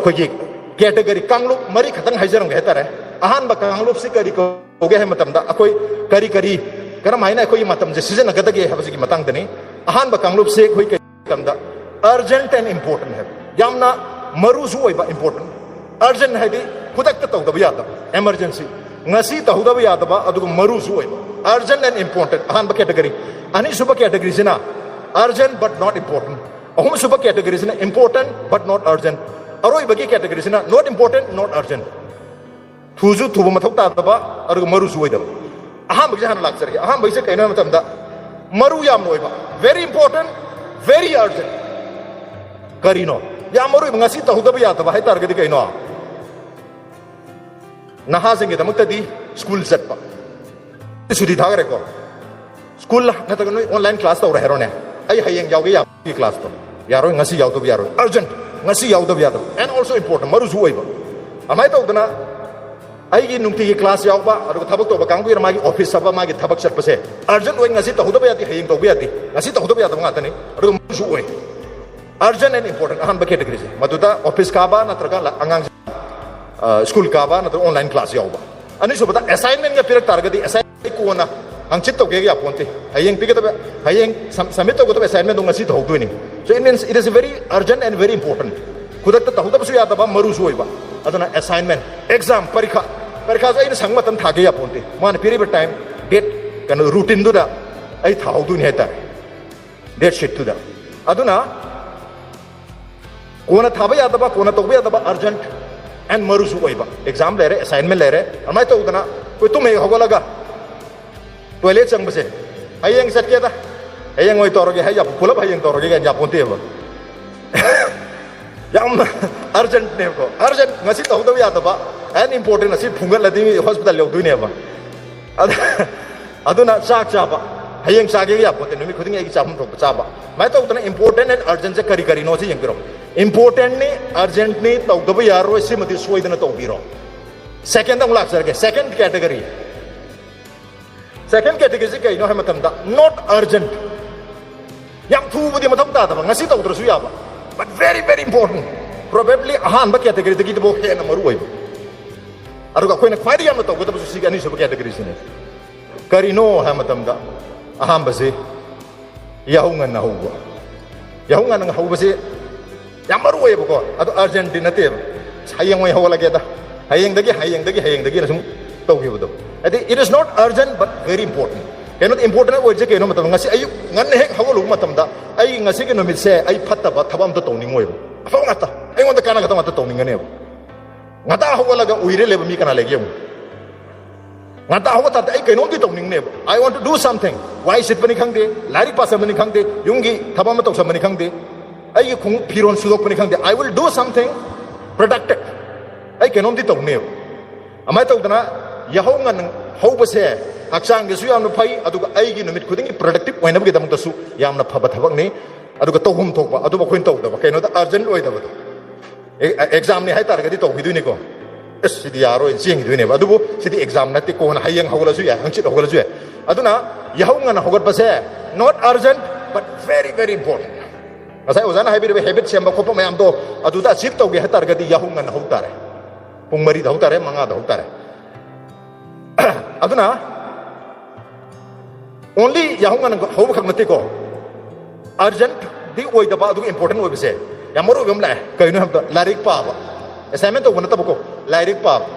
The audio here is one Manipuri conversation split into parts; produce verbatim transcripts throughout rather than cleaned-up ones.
ꯑꯩꯈꯣꯏꯒꯤ ꯀꯦꯇꯒꯔꯤ ꯀꯥꯡꯂꯨꯞ ꯃꯔꯤ ꯈꯛꯇꯪ ꯍꯥꯏꯖꯔꯝꯒꯦ ꯍꯥꯏꯇꯥꯔꯦ꯫ ꯑꯍꯥꯟꯕ ꯀꯥꯡꯂꯨꯞꯁꯤ ꯀꯔꯤ ꯀꯧꯒꯦ ꯍꯥꯏꯕ ꯃꯇꯝꯗ, ꯑꯩꯈꯣꯏ ꯀꯔꯤ ꯀꯔꯤ, ꯀꯔꯝ ꯍꯥꯏꯅ ꯑꯩꯈꯣꯏꯒꯤ ꯃꯇꯝꯁꯦ ꯁꯤꯖꯤꯟꯅꯒꯗꯒꯦ ꯍꯥꯏꯕꯁꯤꯒꯤ ꯃꯇꯥꯡꯗꯅꯤ꯫ ꯑꯍꯥꯟꯕ ꯀꯥꯡꯂꯨꯞꯁꯤ ꯑꯩꯈꯣꯏ ꯀꯔꯤ ꯃꯇꯝꯗ urgent and important ꯍꯥꯏꯕ, ꯌꯥꯝꯅ ꯃꯔꯨꯁꯨ ꯑꯣꯏꯕ, important꯫ Urgent ꯍꯥꯏꯗꯤ ꯈꯨꯗꯛꯇ ꯇꯧꯗꯕ ꯌꯥꯗꯕ, emergency꯫ ꯉꯁꯤ ꯇꯧꯍꯧꯗꯕ ꯌꯥꯗꯕ, ꯑꯗꯨꯒ ꯃꯔꯨꯁꯨ ꯑꯣꯏꯕ, urgent and important, ꯑꯍꯥꯟꯕ ꯀꯦꯇꯒꯔꯤ꯫ ꯑꯅꯤꯁꯨꯕ ꯀꯦꯇꯒꯔꯤꯁꯤꯅ urgent but not important꯫ ꯑꯍꯨꯝꯁꯨꯕ ꯀꯦꯇꯒꯔꯤꯁꯤꯅ important but not urgent꯫ ꯑꯔꯣꯏꯕꯒꯤ ꯀꯦꯇꯒꯔꯤꯁꯤꯅ not important, not urgent꯫ ꯊꯨꯁꯨ ꯊꯨꯕ ꯃꯊꯧ ꯇꯥꯗꯕ, ꯑꯗꯨꯒ ꯃꯔꯨꯁꯨ ꯑꯣꯏꯗꯕ꯫ ꯑꯍꯥꯟꯕꯒꯤꯁꯦ ꯍꯥꯟꯅ ꯂꯥꯛꯆꯔꯒꯦ꯫ ꯑꯍꯥꯟꯕꯒꯤꯁꯦ ꯀꯩꯅꯣ ꯍꯥꯏꯕ ꯃꯇꯝꯗ, ꯃꯔꯨ ꯌꯥꯝꯅ ꯑꯣꯏꯕ, very important, very urgent꯫ ꯀꯔꯤꯅꯣ? ꯌꯥꯝ ꯃꯔꯨ ꯑꯣꯏꯕ, ꯉꯁꯤ ꯇꯧꯍꯧꯗꯕ ꯌꯥꯗꯕ ꯍꯥꯏꯇꯥꯔꯒꯗꯤ ꯀꯩꯅꯣ? ꯅꯍꯥꯁꯤꯡꯒꯤꯗꯃꯛꯇꯗꯤ ꯁ꯭ꯀꯨꯜ ꯆꯠꯄ꯫ ꯁꯨꯇꯤ ꯊꯥꯈ꯭ꯔꯦꯀꯣ, ꯁ꯭ꯀꯨꯜ ꯅꯠꯇ꯭ꯔꯒ ꯅꯣꯏ online class ꯇꯧꯔꯦ ꯍꯥꯏꯔꯣꯅꯦ, ꯑꯩ ꯍꯌꯦꯡ ꯌꯥꯎꯒꯦ ꯌꯥꯕꯒꯤ class ꯇꯣ꯫ ꯌꯥꯔꯣꯏ, ꯉꯁꯤ ꯌꯥꯎꯗꯕ ꯌꯥꯔꯣꯏ, urgent, ꯉꯁꯤ ꯌꯥꯎꯗꯕ ꯌꯥꯗꯕ, and also important, ꯃꯔꯨꯁꯨ ꯑꯣꯏꯕ꯫ ꯑꯗꯨꯃꯥꯏꯅ ꯇꯧꯗꯅ ꯑꯩꯒꯤ ꯅꯨꯡꯇꯤꯒꯤ class ꯌꯥꯎꯕ, ꯑꯗꯨꯒ ꯊꯕꯛ ꯇꯧꯕ ꯀꯥꯡꯕꯨꯒꯤꯅ ꯃꯥꯒꯤ office ꯆꯠꯄ, ꯃꯥꯒꯤ ꯊꯕꯛ ꯆꯠꯄꯁꯦ urgent ꯑꯣꯏ, ꯉꯁꯤ ꯇꯧꯍꯧꯗꯕ ꯌꯥꯗꯦ, ꯍꯌꯦꯡ ꯇꯧꯕ ꯌꯥꯗꯦ, ꯉꯁꯤ ꯇꯧꯍꯧꯗꯕ ꯌꯥꯗꯕ ꯉꯥꯛꯇꯅꯤ, ꯑꯗꯨꯒ ꯃꯔꯨꯁꯨ ꯑꯣꯏ꯫ Urgent and important, ꯑꯍꯥꯟꯕ category ꯁꯦ꯫ ꯃꯗꯨꯗ office ꯀꯥꯕ ꯅꯠꯇ꯭ꯔꯒ ꯑꯉꯥꯡꯁꯤꯡ school ꯀꯥꯕ ꯅꯠꯇ꯭ꯔꯒ online class ꯌꯥꯎꯕ꯫ ꯑꯅꯤꯁꯨꯕꯗ assignment ꯒ ꯄꯤꯔꯛ ꯇꯥꯔꯒꯗꯤ, assignment ꯀꯣꯟꯅ ꯍꯪꯆꯤꯠ ꯇꯧꯒꯦꯒ ꯌꯥꯄꯣꯟꯇꯦ꯫ ꯍꯌꯦꯡ ꯄꯤꯒꯗꯕ, ꯍꯌꯦꯡ submit ꯇꯧꯒꯗꯕ assignment ꯗꯣ ꯉꯁꯤ ꯇꯧꯍꯧꯗꯣꯏꯅꯤ꯫ So it means it is very urgent and very important꯫ ꯈꯨꯗꯛꯇ ꯇꯧꯍꯧꯗꯕꯁꯨ ꯌꯥꯗꯕ, ꯃꯔꯨꯁꯨ ꯑꯣꯏꯕ꯫ ꯑꯗꯨꯅ assignment, exam, ꯄꯔꯤꯈꯥ, ꯄꯔꯤꯈꯥꯁꯨ ꯑꯩꯅ ꯁꯪꯕ ꯃꯇꯝ ꯊꯥꯒꯦ ꯌꯥꯄꯣꯟꯇꯦ꯫ ꯃꯥꯅ ꯄꯤꯔꯤꯕ time, date, ꯀꯩꯅꯣ, routine ꯗꯨꯗ ꯑꯩ ꯊꯥꯍꯧꯗꯣꯏꯅꯤ ꯍꯥꯏꯇꯥꯔꯦ꯫ Date sheet ꯇꯨꯗ꯫ ꯑꯗꯨꯅ ꯀꯣꯟꯅ ꯊꯥꯕ ꯌꯥꯗꯕ, ꯀꯣꯟꯅ ꯇꯧꯕ ꯌꯥꯗꯕ, urgent and ꯃꯔꯨꯁꯨ ꯑꯣꯏꯕ꯫ Exam ꯂꯩꯔꯦ, assignment ꯂꯩꯔꯦ, ꯑꯗꯨꯃꯥꯏꯅ ꯇꯧꯗꯅ ꯑꯩꯈꯣꯏ ꯇꯨꯝ ꯍꯦꯛ ꯍꯧꯒꯠꯂꯒ toilet ꯆꯪꯕꯁꯦ, "ꯍꯌꯦꯡ ꯆꯠꯀꯦꯗ, ꯍꯌꯦꯡ ꯑꯣꯏ ꯇꯧꯔꯒꯦ" ꯍꯥꯏ ꯌꯥꯄꯣ-, ꯄꯨꯂꯞ "ꯍꯌꯦꯡ ꯇꯧꯔꯒꯦ" ꯀꯥꯏꯅ ꯌꯥꯄꯣꯟꯇꯦꯕ꯫ ꯌꯥꯝꯅ urgent ꯅꯦꯕꯀꯣ, urgent, ꯉꯁꯤ ꯇꯧꯍꯧꯗꯕ ꯌꯥꯗꯕ, and important, ꯉꯁꯤ ꯐꯨꯡꯒꯠꯂꯗꯤ hospital ꯌꯧꯗꯣꯏꯅꯦꯕ꯫ ꯑꯗ-, ꯑꯗꯨꯅ ꯆꯥꯛ ꯆꯥꯕ, ꯍꯌꯦꯡ ꯆꯥꯒꯦ ꯌꯥꯄꯣꯠꯇꯦ, ꯅꯨꯃꯤꯠ ꯈꯨꯗꯤꯡꯒꯤ ꯑꯩꯒꯤ ꯆꯥꯐꯝ ꯊꯣꯛꯄ ꯆꯥꯕ꯫ ꯑꯗꯨꯃꯥꯏꯅ ꯇꯧꯗꯅ important and urgent ꯁꯦ ꯀꯔꯤ ꯀꯔꯤꯅꯣ ꯁꯤ ꯌꯦꯡꯕꯤꯔꯣ꯫ Important ꯅꯤ, urgent ꯅꯤ, ꯇꯧꯗꯕ ꯌꯥꯔꯣꯏ, ꯁꯤꯃꯗꯤ ꯁꯣꯏꯗꯅ ꯇꯧꯕꯤꯔꯣ꯫ Second ꯑꯃꯨꯛ ꯂꯥꯛꯆꯔꯒꯦ, second category꯫ Second category ꯁꯤ ꯀꯩꯅꯣ ꯍꯥꯏꯕ ꯃꯇꯝꯗ, not urgent꯫ ꯌꯥꯝ ꯊꯨꯕꯗꯤ ꯃꯊꯧ ꯇꯥꯗꯕ, ꯉꯁꯤ ꯇꯧꯗ꯭ꯔꯁꯨ ꯌꯥꯕ, but very, very important꯫ Probably ꯑꯍꯥꯟꯕ categoryꯗꯒꯤꯗꯨꯐꯥꯎ ꯍꯦꯟꯅ ꯃꯔꯨ ꯑꯣꯏꯕ꯫ ꯑꯗꯨꯒ ꯑꯩꯈꯣꯏꯅ ꯈ꯭ꯋꯥꯏꯗꯒꯤ ꯌꯥꯝꯅ ꯇꯧꯒꯗꯕꯁꯨ ꯁꯤꯒꯤ ꯑꯅꯤꯁꯨꯕ categoryꯁꯤꯅꯤ꯫ ꯀꯔꯤꯅꯣ ꯍꯥꯏꯕ ꯃꯇꯝꯗ, ꯑꯍꯥꯟꯕꯁꯤ ꯌꯥꯍꯧ ꯉꯟꯅ ꯍꯧꯕ꯫ ꯌꯥꯍꯧ ꯉꯟꯅ ꯍꯧꯕꯁꯤ ꯌꯥꯝ ꯃꯔꯨ ꯑꯣꯏꯌꯦꯕꯀꯣ, ꯑꯗꯣ urgentꯗꯤ ꯅꯠꯇꯦꯕ꯫ "ꯍꯌꯦꯡ ꯑꯣꯏꯅ ꯍꯧꯒꯠꯂꯒꯦꯗ, ꯍꯌꯦꯡꯗꯒꯤ, ꯍꯌꯦꯡꯗꯒꯤ, ꯍꯌꯦꯡꯗꯒꯤꯅ ꯁꯨꯝ ꯇꯧꯈꯤꯕꯗꯣ꯫ ꯍꯥꯏꯗꯤ, it is not urgent but very important꯫ ꯀꯩꯅꯣꯗ important ꯑꯣꯏꯔꯤꯁꯦ ꯀꯩꯅꯣ ꯃꯇꯝꯗ, ꯉꯁꯤ ꯑꯌꯨꯛ ꯉꯟꯅ ꯍꯦꯛ ꯍꯧꯒꯠꯂꯨꯕ ꯃꯇꯝꯗ ꯑꯩ ꯉꯁꯤꯒꯤ ꯅꯨꯃꯤꯠꯁꯦ ꯑꯩ ꯐꯠꯇꯕ ꯊꯕꯛ ꯑꯝꯇ ꯇꯧꯅꯤꯡꯉꯣꯏꯕ꯫ ꯑꯐꯕ ꯉꯥꯛꯇ, ꯑꯩꯉꯣꯟꯗ ꯀꯥꯟꯅꯒꯗꯕ ꯉꯥꯛꯇ ꯇꯧꯅꯤꯡꯒꯅꯦꯕ꯫ ꯉꯟꯇꯥ ꯍꯧꯒꯠꯂꯒ ꯎꯏꯔ ꯂꯩꯕ ꯃꯤ ꯀꯅꯥ ꯂꯩꯒꯦ ꯌꯦꯡꯉꯨ꯫ ꯉꯟꯇꯥ ꯍꯧꯒꯠ ꯇꯥꯔꯗꯤ ꯑꯩ ꯀꯩꯅꯣꯝꯗꯤ ꯇꯧꯅꯤꯡꯅꯦꯕ꯫ I want to do something꯫ ꯋꯥꯏ ꯁꯤꯠꯄꯅꯤ ꯈꯪꯗꯦ, ꯂꯥꯏꯔꯤꯛ ꯄꯥꯁꯟꯕꯅꯤ ꯈꯪꯗꯦ, ꯌꯨꯝꯒꯤ ꯊꯕꯛ ꯑꯃ ꯇꯧꯁꯟꯕꯅꯤ ꯈꯪꯗꯦ, ꯑꯩꯒꯤ ꯈꯣꯡꯎꯞ ꯐꯤꯔꯣꯜ ꯁꯨꯗꯣꯛꯄꯅꯤ ꯈꯪꯗꯦ, I will do something productive꯫ ꯑꯩ ꯀꯩꯅꯣꯝꯗꯤ ꯇꯧꯅꯦꯕ꯫ ꯑꯗꯨꯃꯥꯏꯅ ꯇꯧꯗꯅ ꯌꯥꯍꯧ ꯉꯟꯅ ꯍꯧꯕꯁꯦ ꯍꯛꯆꯥꯡꯒꯤꯁꯨ ꯌꯥꯝꯅ ꯐꯩ, ꯑꯗꯨꯒ ꯑꯩꯒꯤ ꯅꯨꯃꯤꯠ ꯈꯨꯗꯤꯡꯒꯤ productive ꯑꯣꯏꯅꯕꯒꯤꯗꯃꯛꯇꯁꯨ ꯌꯥꯝꯅ ꯐꯕ ꯊꯕꯛꯅꯤ꯫ ꯑꯗꯨꯒ ꯇꯧꯐꯝ ꯊꯣꯛꯄ ꯑꯗꯨꯕꯨ ꯑꯩꯈꯣꯏꯅ ꯇꯧꯗꯕ, ꯀꯩꯅꯣꯗ urgent ꯑꯣꯏꯗꯕꯗꯣ꯫ ꯑꯦ-, examꯅꯤ ꯍꯥꯏꯇꯥꯔꯒꯗꯤ ꯇꯧꯈꯤꯗꯣꯏꯅꯤꯀꯣ꯫ ꯑꯁ, ꯁꯤꯗꯤ ꯌꯥꯔꯣꯏ, ꯆꯦꯟꯈꯤꯗꯣꯏꯅꯦꯕ꯫ ꯑꯗꯨꯕꯨ ꯁꯤꯗꯤ exam ꯅꯠꯇꯦ, ꯀꯣꯟꯅ ꯍꯌꯦꯡ ꯍꯧꯒꯠꯂꯁꯨ ꯌꯥꯏ, ꯍꯪꯆꯤꯠ ꯍꯧꯒꯠꯂꯁꯨ ꯌꯥꯏ꯫ ꯑꯗꯨꯅ ꯌꯥꯍꯧ ꯉꯟꯅ ꯍꯧꯒꯠꯄꯁꯦ not urgent but very, very important꯫ ꯉꯁꯥꯏ ꯑꯣꯖꯥꯅ ꯍꯥꯏꯕꯤꯔꯤꯕ habit ꯁꯦꯝꯕ ꯈꯣꯠꯄ ꯃꯌꯥꯝꯗꯣ ꯑꯗꯨꯗ achieve ꯇꯧꯒꯦ ꯍꯥꯏꯇꯥꯔꯒꯗꯤ ꯌꯥꯍꯧ ꯉꯟꯅ ꯍꯧ ꯇꯥꯔꯦ꯫ ꯄꯨꯡ ꯃꯔꯤꯗ ꯍꯧ ꯇꯥꯔꯦ, ꯃꯉꯥꯗ ꯍꯧ ꯇꯥꯔꯦ꯫ ꯑꯗꯨꯅ only ꯌꯥꯍꯧ ꯉꯟꯅ ꯍꯧꯕꯈꯛ ꯅꯠꯇꯦꯀꯣ, urgentꯗꯤ ꯑꯣꯏꯗꯕ ꯑꯗꯨꯒ important ꯑꯣꯏꯕꯁꯦ ꯌꯥꯝ ꯃꯔꯨ ꯑꯣꯏꯕ ꯑꯃ ꯂꯥꯛꯑꯦ꯫ ꯀꯩꯅꯣ ꯍꯥꯏꯕꯗ, ꯂꯥꯏꯔꯤꯛ ꯄꯥꯕ꯫ Assignment ꯇꯧꯕ ꯅꯠꯇꯕꯀꯣ, ꯂꯥꯏꯔꯤꯛ ꯄꯥꯕ꯫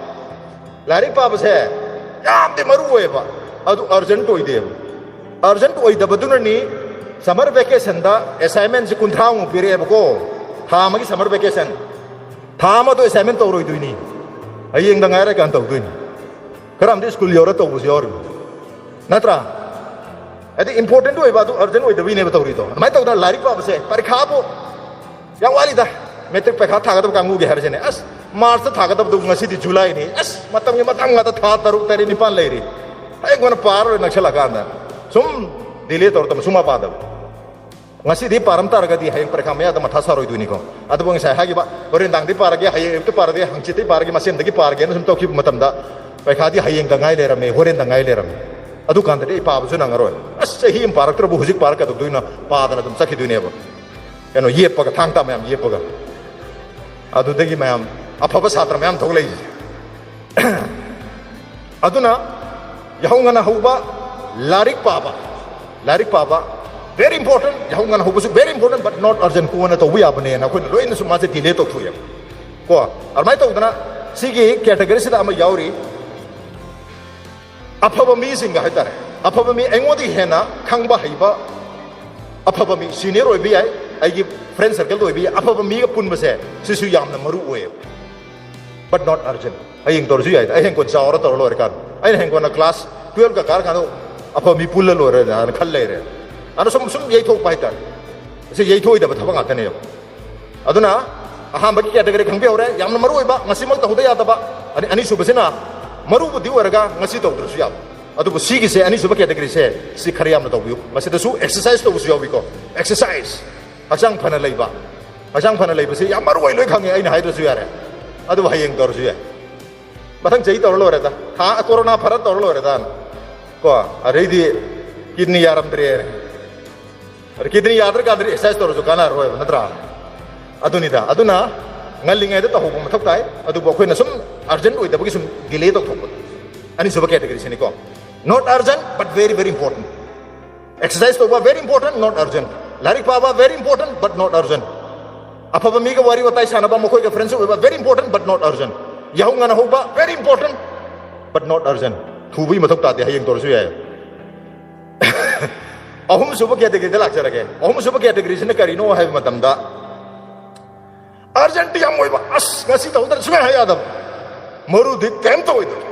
ꯂꯥꯏꯔꯤꯛ ꯄꯥꯕꯁꯦ ꯌꯥꯝꯗꯤ ꯃꯔꯨ ꯑꯣꯏꯌꯦꯕ, ꯑꯗꯨ urgent ꯑꯣꯏꯗꯦꯕ꯫ Urgent ꯑꯣꯏꯗꯕꯗꯨꯅꯅꯤ summer vacationꯗ assignmentꯁꯦ ꯀꯨꯟꯊ꯭ꯔꯥꯃꯨꯛ ꯄꯤꯔꯛꯑꯦꯕꯀꯣ, ꯊꯥ ꯑꯃꯒꯤ summer vacation꯫ ꯊꯥ ꯑꯃꯗꯣ assignment ꯇꯧꯔꯣꯏꯗꯣꯏꯅꯤ, ꯍꯌꯦꯡꯗ ꯉꯥꯏꯔꯀꯥꯟ ꯇꯧꯗꯣꯏꯅꯤ꯫ ꯈꯔ ꯑꯃꯗꯤ school ꯌꯧꯔ ꯇꯧꯕꯁꯨ ꯌꯥꯎꯔꯤꯕꯅꯤ, ꯅꯠꯇ꯭ꯔꯥ? ꯍꯥꯏꯗꯤ important ꯑꯣꯏꯕ ꯑꯗꯨ urgent ꯑꯣꯏꯗꯕꯩꯅꯦꯕ ꯇꯧꯔꯤꯗꯣ꯫ ꯑꯗꯨꯃꯥꯏꯅ ꯇꯧꯗꯅ ꯂꯥꯏꯔꯤꯛ ꯄꯥꯕꯁꯦ, ꯄꯔꯤꯈꯥꯕꯨ ꯌꯥꯝ ꯋꯥꯠꯂꯤꯗ, matric ꯄꯔꯤꯈꯥ ꯊꯥꯒꯗꯕ ꯀꯥꯡꯕꯨꯒꯤ ꯍꯥꯏꯔꯁꯤꯅꯦ꯫ ꯑꯁ, Marchꯇ ꯊꯥꯒꯗꯕꯗꯨ ꯉꯁꯤꯗꯤ Julyꯅꯤ, ꯑꯁ, ꯃꯇꯝꯒꯤ ꯃꯇꯝ ꯉꯥꯛꯇ, ꯊꯥ ꯇꯔꯨꯛ, ꯇꯔꯦꯠ, ꯅꯤꯄꯥꯟ ꯂꯩꯔꯤ, ꯍꯌꯦꯡ ꯀꯣꯟꯅ ꯄꯥꯔꯔꯣꯏ ꯅꯛꯁꯜꯂꯛꯀꯥꯟꯗ꯫ ꯁꯨꯝ delay ꯇꯧꯔ ꯇꯧꯔ ꯁꯨꯡꯄꯥ ꯄꯥꯗꯕ꯫ ꯉꯁꯤꯗꯤ ꯄꯥꯔꯝ ꯇꯥꯔꯒꯗꯤ ꯍꯌꯦꯡ ꯄꯔꯤꯈꯥ ꯃꯌꯥꯗ ꯃꯊꯥ ꯁꯥꯔꯣꯏꯗꯣꯏꯅꯤꯀꯣ꯫ ꯑꯗꯨꯕꯨ ꯉꯁꯥꯏ ꯍꯥꯏꯈꯤꯕ, ꯍꯣꯔꯦꯟ ꯗꯥꯡꯗꯤ ꯄꯥꯔꯒꯦ, ꯍꯌꯦꯡ ꯑꯌꯨꯛꯇ ꯄꯥꯔꯒꯦ, ꯍꯪꯆꯤꯠꯇꯤ ꯄꯥꯔꯒꯦ, ꯃꯁꯦꯝꯗꯒꯤ ꯄꯥꯔꯒꯦꯅ ꯁꯨꯝ ꯇꯧꯈꯤꯕ ꯃꯇꯝꯗ ꯄꯔꯤꯈꯥꯗꯤ ꯍꯌꯦꯡꯗ ꯉꯥꯏ ꯂꯩꯔꯝꯃꯦ, ꯍꯣꯔꯦꯟꯗ ꯉꯥꯏ ꯂꯩꯔꯝꯃꯦ꯫ ꯑꯗꯨꯀꯥꯟꯗꯗꯤ ꯑꯩ ꯄꯥꯕꯁꯨ ꯅꯪꯉꯔꯣꯏ꯫ ꯑꯁ, ꯆꯍꯤ ꯑꯃ ꯄꯥꯔꯛꯇ꯭ꯔꯕꯨ ꯍꯧꯖꯤꯛ ꯄꯥꯔ ꯀꯩꯗꯧꯗꯣꯏꯅꯣ? ꯄꯥꯗꯅ ꯑꯗꯨꯝ ꯆꯠꯈꯤꯗꯣꯏꯅꯦꯕ, ꯀꯩꯅꯣ, ꯌꯦꯞꯄꯒ, ꯊꯥꯡ ꯇꯥ ꯃꯌꯥꯝ ꯌꯦꯞꯄꯒ꯫ ꯑꯗꯨꯗꯒꯤ ꯃꯌꯥꯝ ꯑꯐꯕ ꯁꯥꯇ꯭ꯔ ꯃꯌꯥꯝ ꯊꯣꯛꯂꯛꯏꯁꯦ. ꯑꯗꯨꯅ ꯌꯥꯍꯧ ꯉꯟꯅ ꯍꯧꯕ, ꯂꯥꯏꯔꯤꯛ ꯄꯥꯕ, ꯂꯥꯏꯔꯤꯛ ꯄꯥꯕ, very important. ꯌꯥꯍꯧ ꯉꯟꯅ ꯍꯧꯕꯁꯨ very important, but not urgent. ꯀꯣꯟꯅ ꯇꯧꯕ ꯌꯥꯕꯅꯦꯅ ꯑꯩꯈꯣꯏꯅ ꯂꯣꯏꯅꯁꯨ ꯃꯥꯁꯦ delay ꯇꯧꯊꯣꯛꯑꯦꯕ. ꯀꯣ, ꯑꯗꯨꯃꯥꯏꯅ ꯇꯧꯗꯅ ꯁꯤꯒꯤ category ꯁꯤꯗ ꯑꯃ ꯌꯥꯎꯔꯤ, ꯑꯐꯕ ꯃꯤꯁꯤꯡꯒ ꯍꯥꯏꯇꯥꯔꯦ. ꯑꯐꯕ ꯃꯤ, ꯑꯩꯉꯣꯟꯗꯒꯤ ꯍꯦꯟꯅ ꯈꯪꯕ ꯍꯩꯕ ꯑꯐꯕ ꯃꯤ, senior ꯑꯣꯏꯕ ꯌꯥꯏ, ꯑꯩꯒꯤ friend circle ꯑꯣꯏꯕ ꯌꯥꯏ, ꯑꯐꯕ ꯃꯤꯒ ꯄꯨꯟꯕꯁꯦ ꯁꯤꯁꯨ ꯌꯥꯝꯅ ꯃꯔꯨ ꯑꯣꯏꯌꯦꯕ. But not urgent. ꯍꯌꯦꯡ ꯇꯧꯔꯁꯨ ꯌꯥꯏꯗ, ꯑꯩ ꯍꯌꯦꯡ ꯀꯣꯟꯅ ꯆꯥꯎꯔ ꯇꯧꯔ ꯂꯣꯏꯔꯦ ꯀꯥꯟꯗ. ꯑꯩꯅ ꯍꯌꯦꯡ ꯀꯣꯟꯅ class twelve ꯀ ꯀꯥꯔꯀꯥꯟꯗ ꯑꯐꯕ ꯃꯤ ꯄꯨꯜꯂ ꯂꯣꯏꯔꯦꯅ ꯈꯜ ꯂꯩꯔꯦ. ꯑꯗꯣ ꯁꯨꯝ, ꯁꯨꯝ ꯌꯩꯊꯣꯛꯄ ꯍꯥꯏꯇꯥꯔꯦ. ꯁꯤ ꯌꯩꯊꯣꯛꯑꯣꯏꯗꯕ ꯊꯕꯛ ꯉꯥꯛꯇꯅꯦꯕ. ꯑꯗꯨꯅ ꯑꯍꯥꯟꯕꯒꯤ category ꯈꯪꯕꯤꯍꯧꯔꯦ, ꯌꯥꯝꯅ ꯃꯔꯨ ꯑꯣꯏꯕ, ꯉꯁꯤꯃꯛ ꯇꯧꯍꯧꯗ ꯌꯥꯗꯕ. ꯑꯅꯤ-, ꯑꯅꯤꯁꯨꯕꯁꯤꯅ ꯃꯔꯨꯕꯨꯗꯤ ꯑꯣꯏꯔꯒ ꯉꯁꯤ ꯇꯧꯗ꯭ꯔꯁꯨ ꯌꯥꯕ. ꯑꯗꯨꯕꯨ ꯁꯤꯒꯤꯁꯦ, ꯑꯅꯤꯁꯨꯕ category ꯁꯦ, ꯁꯤ ꯈꯔ ꯌꯥꯝꯅ ꯇꯧꯕꯤꯌꯨ. ꯃꯁꯤꯗꯁꯨ exercise ꯇꯧꯕꯁꯨ ꯌꯥꯎꯏꯀꯣ. Exercise, ꯍꯛꯆꯥꯡ ꯐꯅ ꯂꯩꯕ. ꯍꯛꯆꯥꯡ ꯐꯅ ꯂꯩꯕꯁꯦ ꯌꯥꯝ ꯃꯔꯨ ꯑꯣꯏ, ꯂꯣꯏ ꯈꯪꯉꯦ, ꯑꯩꯅ ꯍꯥꯏꯗ꯭ꯔꯁꯨ ꯌꯥꯔꯦ. ꯑꯗꯨꯕꯨ ꯍꯌꯦꯡ ꯇꯧꯔꯁꯨ ꯌꯥꯏ, ꯃꯊꯪ ꯆꯍꯤ ꯇꯧꯔ ꯂꯣꯏꯔꯦꯗ. ꯊꯥ, corona ꯐꯔ ꯇꯧꯔ ꯂꯣꯏꯔꯦꯗ. ꯀꯣ, ꯑꯗꯩꯗꯤ kidney ꯌꯥꯔꯝꯗ꯭ꯔꯦ, ꯑꯗ kidney ꯌꯥꯗ꯭ꯔꯀꯥꯟꯗꯗꯤ exercise ꯇꯧꯔꯁꯨ ꯀꯥꯟꯅꯔꯣꯏꯕ, ꯅꯠꯇ꯭ꯔꯥ? ꯑꯗꯨꯅꯤꯗ. ꯑꯗꯨꯅ ꯉꯜꯂꯤꯉꯩꯗ ꯇꯧꯍꯧꯕ ꯃꯊꯧ ꯇꯥꯏ. ꯑꯗꯨꯕꯨ ꯑꯩꯈꯣꯏꯅ ꯁꯨꯝ urgent ꯑꯣꯏꯗꯕꯒꯤ ꯁꯨꯝ delay ꯇꯧꯊꯣꯛꯄ. ꯑꯅꯤꯁꯨꯕ category ꯁꯤꯅꯤꯀꯣ. Not urgent, but very, very important. Exercise ꯇꯧꯕ, very important, not urgent. ꯂꯥꯏꯔꯤꯛ ꯄꯥꯕ, very important, but not urgent. ꯑꯐꯕ ꯃꯤꯒ ꯋꯥꯔꯤ ꯋꯥꯇꯥꯏ ꯁꯥꯟꯅꯕ, ꯃꯈꯣꯏꯒ friendship ꯑꯣꯏꯕ, very important, but not urgent. ꯌꯥꯍꯧ ꯉꯟꯅ ꯍꯧꯕ, very important, but not urgent. ꯊꯨꯕꯒꯤ ꯃꯊꯧ ꯇꯥꯗꯦ, ꯍꯌꯦꯡ ꯇꯧꯔꯁꯨ ꯌꯥꯏ. ꯑꯍꯨꯝꯁꯨꯕ category ꯗ ꯂꯥꯛꯆꯔꯒꯦ. ꯑꯍꯨꯝꯁꯨꯕ category ꯁꯤꯅ ꯀꯔꯤꯅꯣ ꯍꯥꯏꯕ ꯃꯇꯝꯗ, urgent ꯌꯥꯝ ꯑꯣꯏꯕ, ꯑꯁ, ꯉꯁꯤ ꯇꯧꯗ꯭ꯔꯗꯤ ꯁꯨꯡꯌꯥ ꯍꯥꯏ ꯌꯥꯗꯕ, ꯃꯔꯨꯗꯤ ꯀꯩꯝꯇ ꯑꯣꯏꯗꯕ.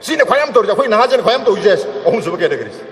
ꯁꯤꯅ ꯈ꯭ꯋꯥꯏ ꯌꯥꯝ ꯇꯧꯔꯤꯁꯦ, ꯑꯩꯈꯣꯏ ꯅꯍꯥꯁꯤꯡꯅ ꯈ꯭ꯋꯥꯏ ꯌꯥꯝ ꯇꯧꯔꯤꯁꯦ ꯑꯍꯨꯝꯁꯨꯕ category ꯁꯦ.